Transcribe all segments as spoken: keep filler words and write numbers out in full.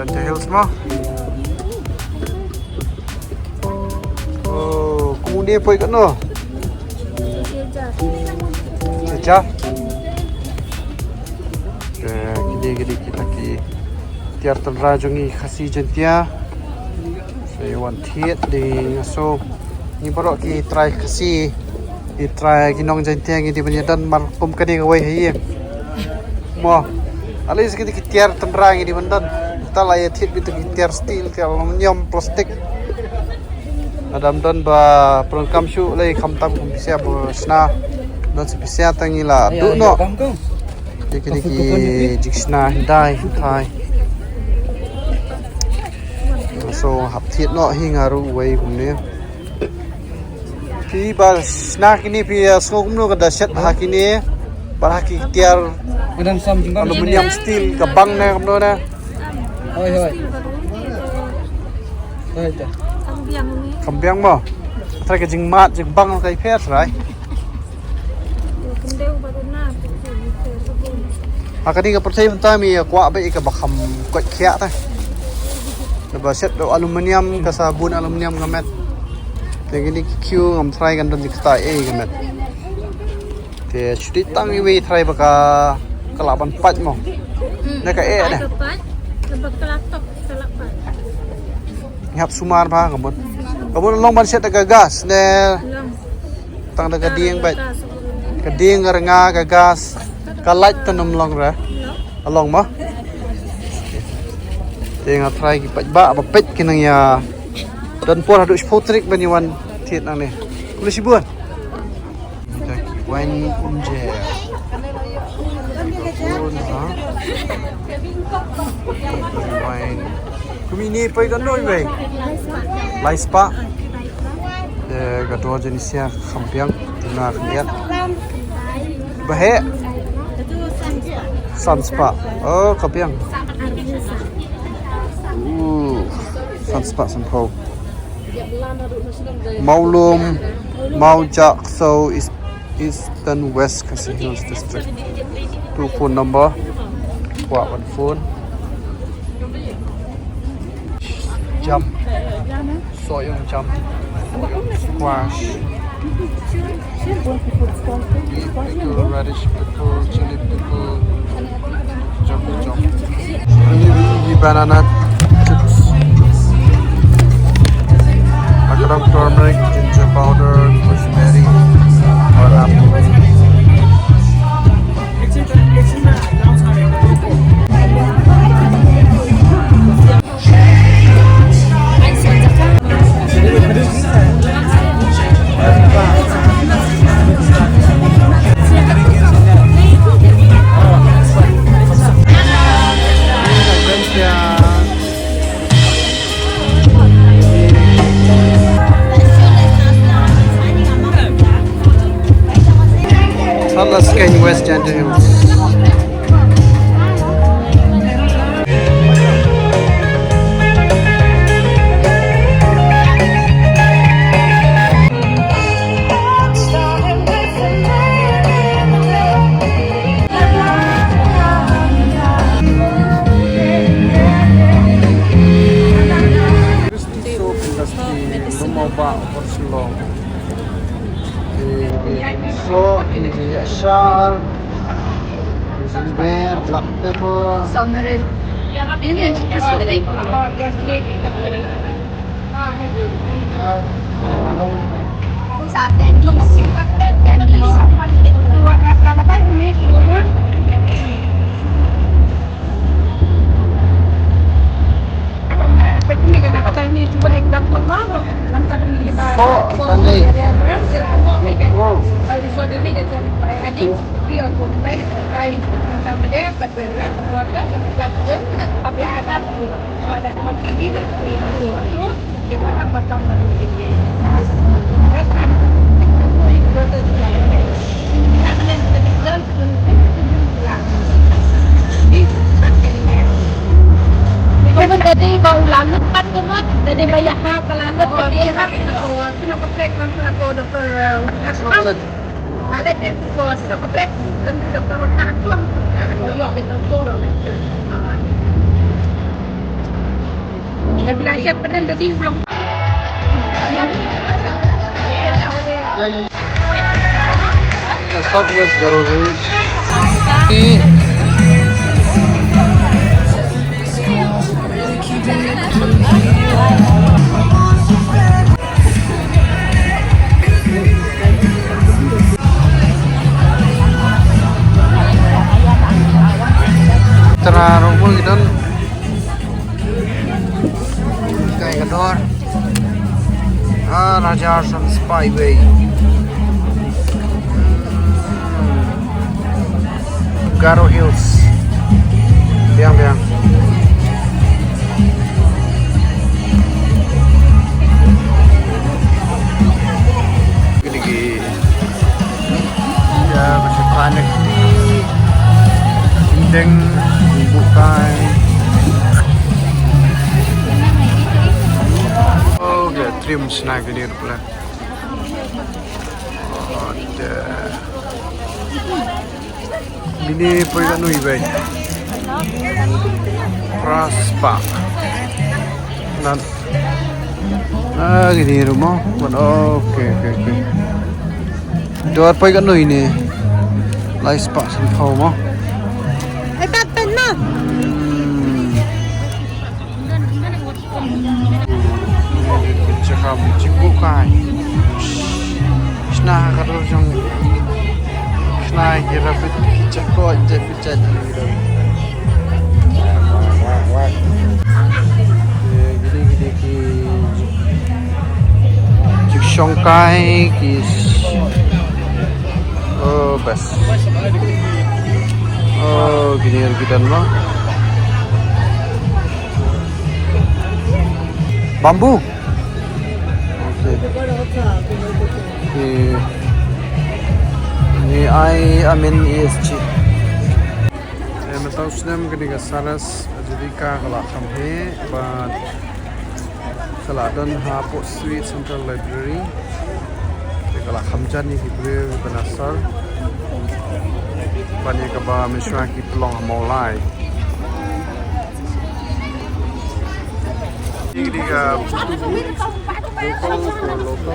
Jaintia Hills mo. Oh, kumne poi katno? Jaja. Eh, kine kine kita ki tiar tynrai jong ngi Khasi Jaintia. Sa ïa wan thied dei nga sngew ngi baroh ki trai Khasi, ki trai ki nong Jaintia ngi dei ban ïa don mar kum kane kawei ha ïing. Mo. At least kine ki tiar tynrai ngi dei ban don. Te la ïa thied beit ki tiar steel, tiar aluminium, plastik. Lada ym don ba pyndonkam shuh lei khamtam kum pisa ba shna. Don sa pisa tang ngi la duh noh. Ïa kine ki jingshna hyndai hynthai. So hap thied noh hi nga ruh uwei kumne. Phi ba shna kine phi, uh, sngew kumno ka da shet ha kine. Ba ha ki tiar Madam Sam jingbam. Aluminium steel ka bang ne kumno ne. Hoi hoi. Hoi ta. Kam biang mo. Trai ka jingmat jingbang ka i pher trai. Ha kane ka pyrthei mynta mi kwah ba i ka ba kham koit khiah ta. Ba shet da aluminium ka sa bun aluminium ka met. Te kine ki kiew ngam trai kan don ki ktai ei ka met. Te shu dei tang iwei trai ba ka ka lah ban pait mo. Hmm. Na ka eh na. Ka pait, ka ba ka lah tok, ka lah pait. Ngi hap sumar ba ka bun. Ka bun long ban shet da ka gas ne. Long. Tang da ka dieng bait. Ka dieng ka rnga ka gas. Ka light tang ym long re. Long mo. Te nga trai ki pait ba ba pait ki nang ïa. Don por haduh shiphew tarik ban ïa wan thied nangne. Khublei shibun. Kita ki wine unjer. Bun ha. Wine. Kumne poi katno iwei? Lai spah. Te ka dor jong ngi sia kham biang. Duna kham biang. Ba heh. San spah. Oh, kham biang. Uh, san spah sanphew. Mawlum, Mawjak, so is Eastern West Khasi Hills District. Tu phone number. Kwah wan phone. Jam. Soyong jam. Soyong squash. Beet pickle, radish pickle, chili pickle. Jam, jam. Ini banana chips. Ada turmeric, ginger powder, rosemary, or apple. West Jaintia Hills. Soap industry, lum u bah u Shillong. Ki, ki soh, ki, ki ashar, ki jingber, black pepper. Jadi bau lanut pan tu mah, jadi bayar hak lanut, jadi hak. Kena petrek, kena petrek, doktor. Ada dia tu, kena petrek, doktor. Dah belajar pernah dari ulang. Southwest Garo Hills. Tara rong mo gidan. Kai ka dor. Ah, Raja Sam Spyway. Garo Hills. Biang, biang. Gini, gini. Ya, macam panik. Indeng, bukai. Oh, okay, trim snack ini pula. Ada. Ini poi kat noi, bai. Praspa. Nan. Ah, gini rumah. Buat, oh, okay, okay, okay. Dor poi kat noi ni. Lai spa san kau mo. Ai, tak, tak, na. Hmm. Chakam chikbukai. Shna ka ro jong. Shna ki rabbit chakko je pichat. Gidi gidi ki. Chik shongkai ki. Oh, bas. Oh, gini lagi dan mo. Bamboo. Okay. Okay. Ni ai amin E S G. Eh, mynta u snem kane ka Saras Ajivika ka la kham heh bad ka la don hapoh Sweet Central Library. Te ka la kham jan ïa ki briew ba na sor. Ban ïa kaba mynshuwa ki pynlong ha Mawlai. Ïa kane ka photo booth, local for local.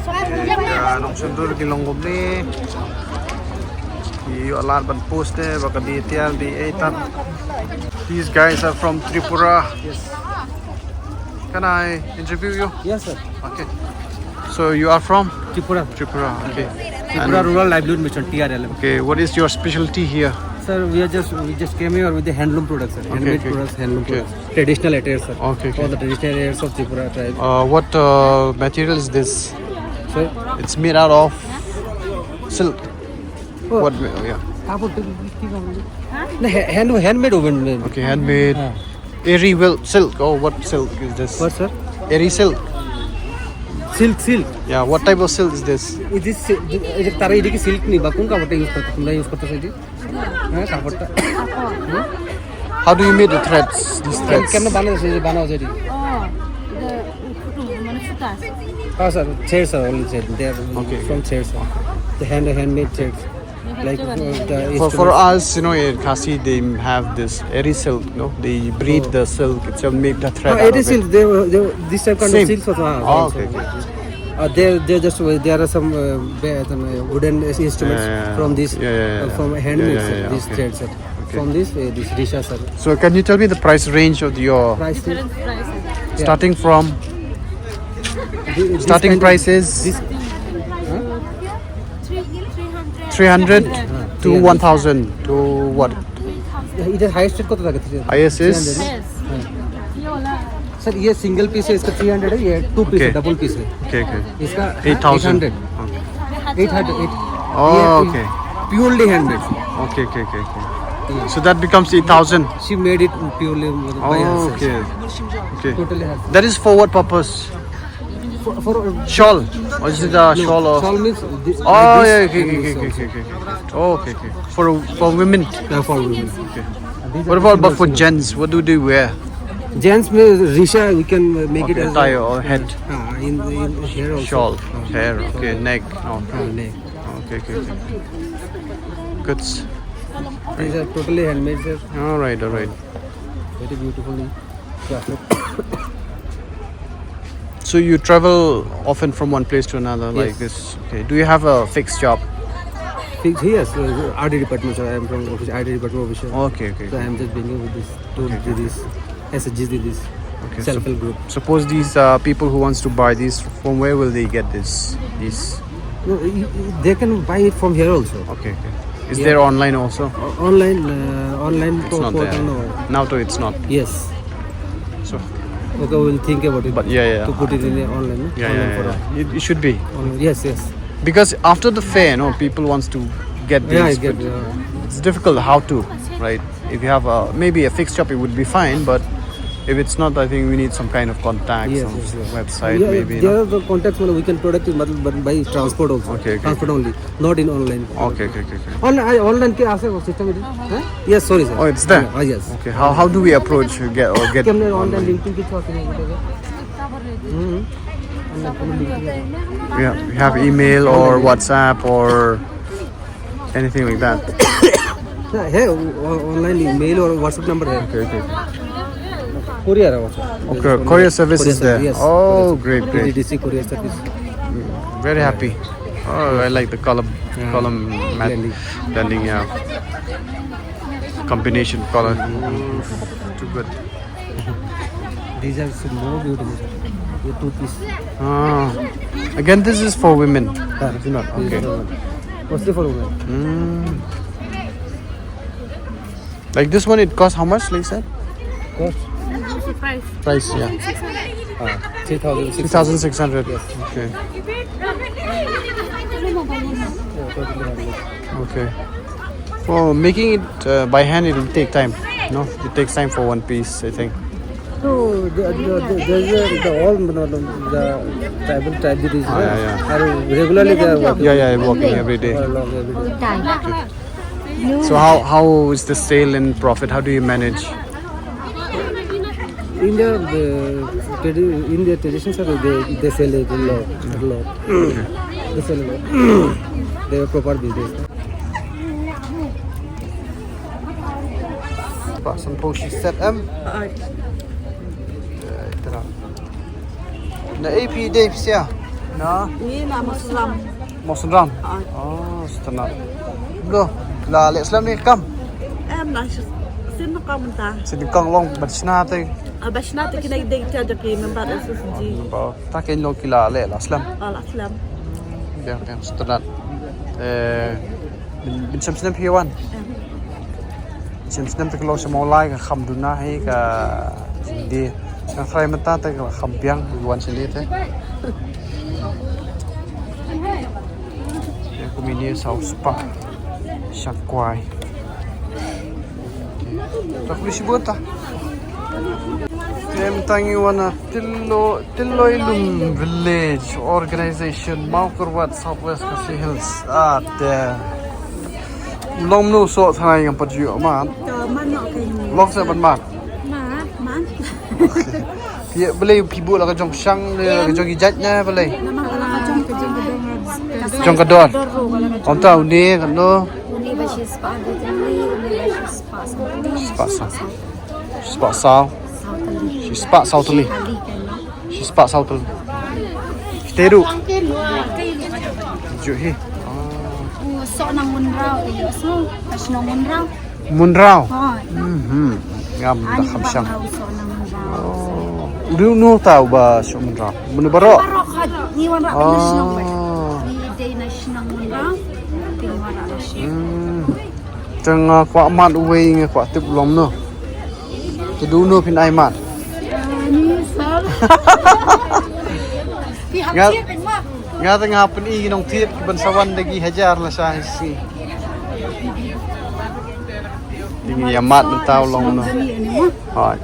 Ïa nongshondur ki long kumne. Ki ïoh lad ban post eh ba ka dei tiar dei ei tat. These guys are from Tripura. Yes. Can I interview you? Yes, sir. Okay. So you are from? Tripura. Tripura, okay. Tripura And Rural Livelihood Mission, T R L M. Okay, what is your specialty here? Sir, we are just, we just came here with the handloom products, sir. Okay, handmade okay. Products, handloom okay. Products. Traditional attire, sir. Okay, okay. For the traditional attires of Tripura tribe. Uh, what uh, material is this? Sir? It's made out of silk. Oh. What? Ma- oh, yeah. Kapor to ki, ki, ki, no, ha-, hand, handmade woven. Okay, handmade. Ah. Eri wel- silk. Oh, what silk is this? What, sir? Eri silk. Silk, silk. Yeah, what type of silk is this? Is this si-, is it tara, এটা কি silk নেই বা কোন কাপড়টা ইউজ করতে, তোমরা ইউজ করতেছো এটা? হ্যাঁ, কাপড়টা। How do you make the threads? These threads? কেন বানানো হয়েছে? এই যে বানানো হয়েছে এটা? ও, এটা ফুটো, মানে সুতা আছে। হ্যাঁ, sir, thread, sir, only thread. They are okay, from okay. Thread, sir. The hand, handmade threads. Like, uh, the for, for us, you know, in Khasi, they have this eri silk, no? They braid oh. The silk itself, make the thread. No, out eri of silk, it. They, they, this type kind same. Of silks also have. Oh, also. Okay, okay. Uh, there, there just uh, there are some uh, ba- some, uh, wooden instruments yeah, yeah, yeah. From this, yeah, yeah, yeah, uh, from handmade, yeah, yeah, yeah, sir, this okay. Thread, sir. Okay. From this, uh, this risha, sir. So, can you tell me the price range of your price? Different prices. Starting from the, starting price is this, huh? Three hundred to one thousand to what? Highest কত থাকে? Highest is? Sir, ये single piece है, इसका three hundred है, ये two piece है, double piece है। Okay, okay. इसका eight thousand. Eight hundred. Oh, okay. Purely handmade. Okay, okay, okay, okay. So that becomes eight thousand. She made it purely by herself. Okay. Okay. Totally handmade. That is for what purpose? For, for shawl? Or is it a no, shawl or? Shawl means this, oh, like yeah, this, okay, okay, okay, okay, okay. Oh, okay, okay. For for women. Yeah, for women. Okay. What about but for gents? What do they wear? Gents में Risha, we can make it as a tie or hat. हाँ, in, in hair also. Shawl, hair, okay, neck. Oh. हाँ, neck. Okay, okay, okay. Good. These are totally handmade, sir. All right, all right. Very beautifully. So you travel often from one place to another like this. Okay. Do you have a fixed job? Fix- Yes, uh, R D department, sir. I am from office, R D department officer. Okay, okay. So I am just bringing with this to do this as a G D this Okay, self-help group. Suppose these uh, people who wants to buy these, from where will they get this? These. No, y- y- they can buy it from here also. Okay, okay. Is Yeah. there online also? O- online, uh, online It's po- not portal, there. No. Now to it's not. Yes. So, Okay, we'll think about it. But yeah, yeah. To put it in the online. No? Yeah, Online yeah, for yeah. It, it should be. Online. Yes, yes. Because after the fair, no, people wants to get Yeah, these. I get. But Uh, it's difficult how to, right? If you have a, maybe a fixed shop, it would be fine. But if it's not, I think we need some kind of contact, Yes, some yes, yes. website, Yeah, maybe. There No? Are the contacts when we can product it, but, but by transport also. Okay, okay. Transport only, not in online. Okay, okay, okay, okay. Online, I- online ke aise system it? Huh? Yes, sorry, sir. Oh, it's there. Ah, yes. Okay. How, how do we approach, get or get Kemne online online? Linking ke through kemne? Hmm. Online kemne Linking ke? Yeah, we have email or WhatsApp or anything like that. Sir, hai, o- online email or WhatsApp number hai. Okay, okay. Courier hai WhatsApp. Okay, courier service is there. Yes. Oh, Courier. great, great. D T D C courier service. Very happy. Oh, I like the column, Yeah. column mat- Blending. Blending, yeah. Combination color. Too good. These are some more beautiful, sir. Ye two piece. Ah. Again, this is for women. Sir, Is it not? this is Okay. for women. Mostly for women. Mm. Like this one, it costs how much? Like that? Cost? Price. Price, yeah. Ah, three thousand six hundred. Three thousand six hundred. Okay. Yeah, totally handmade. Okay. For making it uh, by hand, it will take time. No, it takes time for one piece, I think. No, the, the, the, there's a, the all, you know, the, the tribal tragedies, Ah, yeah, yeah. Are regularly they are working Yeah, yeah, I'm working every day. For a long every day. Time. So how how is the sale and profit? How do you manage? In their the tradi- in their traditions, are they, they sell it a lot, a lot. They sell a lot. They have proper business. Pak Sampung shi set em. Tara. Na A P day pisia. Na Ni na Muslim. Mosram. Oh, setana. Go. La leh slem ni kam. Em na sin kam ta. Sin kam long bat sna te. Abashna te kina dei ta jaki member S S G. Ta ken long ki la leh la slem. Ala Islam. Biang biang setana. Eh, bin bin sem snem phi wan. Sem snem te ka long sha Mawlai ka kham duna hi ka jingdie. Ka trai mynta te ka kham biang wan sini te. Ya, kumini saw spah. Shakwai. Ta kuli shi bota. Tem tangi wana Tillo Tilloilum Village Organization, Mawkyrwat, Southwest Khasi Hills. Ah, te. Long no so thanai ngam pat ju ma. Long se ban ma. Ma, man. Phi bele phi bu la ka jong shang le ka jong ki jait na bele. Nama ala ka jong ka jong ka dong. Jong ka dor. Om ta une ka no. Uni ba shi spah dua tylli, uni ba shi spah saw tylli. Spah saw. Spah saw. Saw tylli. Shi spah saw tylli. Kali kan no. Shi spah saw tylli. Teru. Ju hi. U so nang Munraw, i so, as nang Munraw. Munraw. Hoi. Mhm. Ngam da Ani kham ba shang. Munraw so nang Munraw. Unu ta ba shong Munraw. Munu baro. Baro khat, ni wan rak na shnong ba. Oh. Ni dei na shnong Munraw, ping wan rak na shnong. Hmm. Tang uh, kwah mat uwei nga kwah tip lom no. Te du no phin ai mat. Ni sal. Pi hap Nga- chip ma. Nga te nga pyn i nong tip ban sawan da ki hajar la sa hi si. Ngi ya mat mynta u long no. Hoi.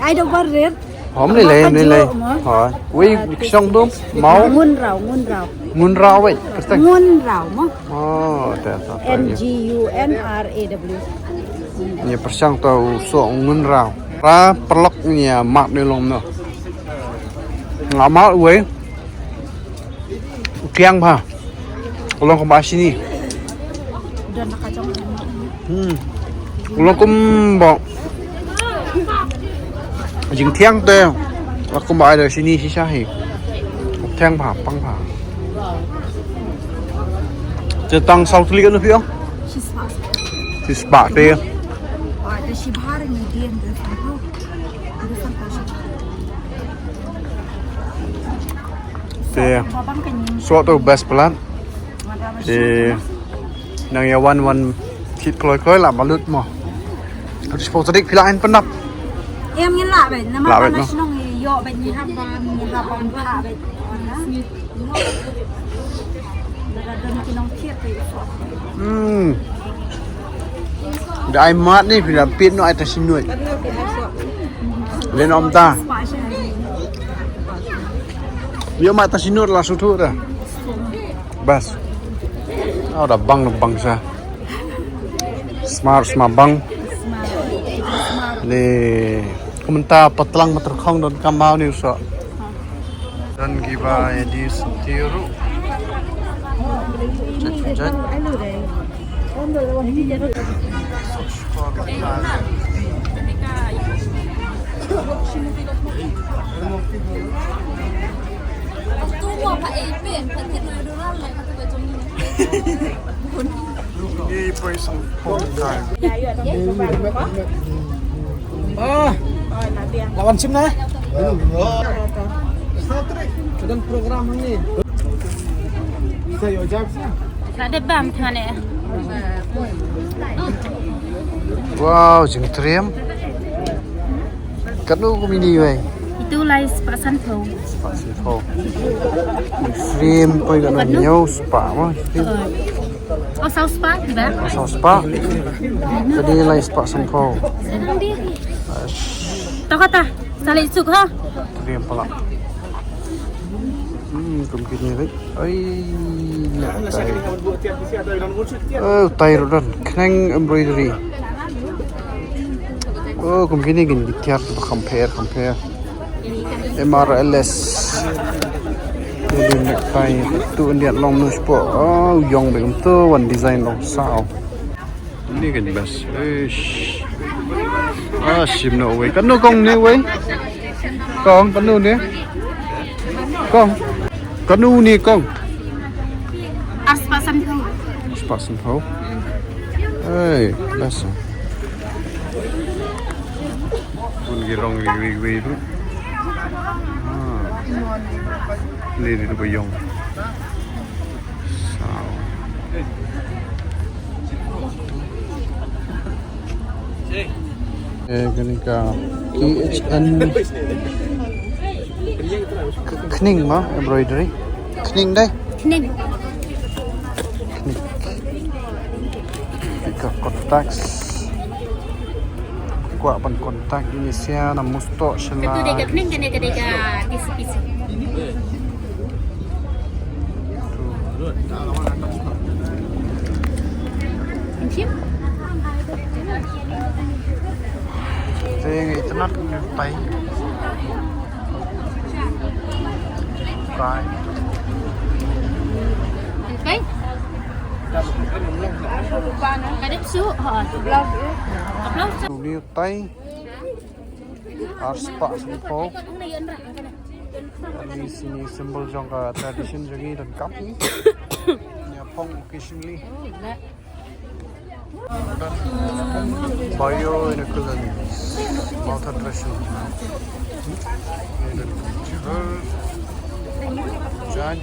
Ai da bar red. Hom ni lei ni lei. Hoi. Wei shong dum mau Munraw, Munraw. Munraw wei. Kyrteng. Munraw mo. Oh, ta ta. M G U N R A W. Ni pyrshang ta u so Munraw. Ra perlok ni ya mat ni long no. Nga mat wei. Kiang ba. Ulong kumba sini. Don na ka jong. Hmm. Ulong kumba. Jingthiang te. Aku ba ada sini sisa hi. Thiang pha, pang pha. Te tang saw tylli katno phi ong? Shispah. Shispah te. Te so to best palat. Te nang ïa wan wan thied kloi kloi la balut mo. Haduh shiphew tarik phi lah ban pyndap. Em, ngin lah bad. Namar ba na shnong ïoh bad ngi hap ban, ngi hap ban phah bad. Hmm. Da ai mat ni phi da pit no ai ta shinut. Len om ta. Ïoh mat ta shinut la suthu da. Bas. Oh, da bang, da bang sa. Smart, smart bang. Ni kumta patlang materkhong don kamau ni uso. Don kiba ïa di sentiru. Chat, chat. Ah, lawan sim na. Sedang program ni. Saya jawab sih. Ada bam tane. Wow, jingtriem. Katno kum ine wei? Itu lai spah sanphew. Spah sanphew. Frame poi katno? Hynñiew spah mo. Oh, saw spah, ba? Oh, saw spah. Tadi lai spah sanphew. To kata, sa leit suk ha. Triem palat. Hmm, kum kine wei. Ai, na tai. Oh, tai ruh don. Khnang embroidery. Oh, kum kine kin dikhiar ba kham pher, kham pher. M R L S. Jadi necktie tu ndiat long nus po. Oh, ïong ba kumto wan design long saw. Ni kan best. Eish. Ah, shim noh wei. Katno kong ni wei? Kong, katno ni? Kong. Katno ni kong? Ar spah sanphew. Ar spah sanphew. Hey, best. Bun ki rong kiwei kiwei ruh. Ah. Ni, ni ruh ba ïong. Saw. Eh, kane ka T H N. Khning ma embroidery. Khning dei. Khning. Khning. Ka contacts. Kwah ban contact ïa ngi sha na musto sha la. Katu dei ka khning, kane ka dei ka T C P C. Te ngi itynnad ngi tai. Tai. Tai. Ka dep shu, ha. Ka blouse. Uni tai. Ar spah sanphew. Ani sini symbol jong ka tradition jong ngi donkam. Ïa phong occasionally. Bio inoculants, mouth hydration. Jan.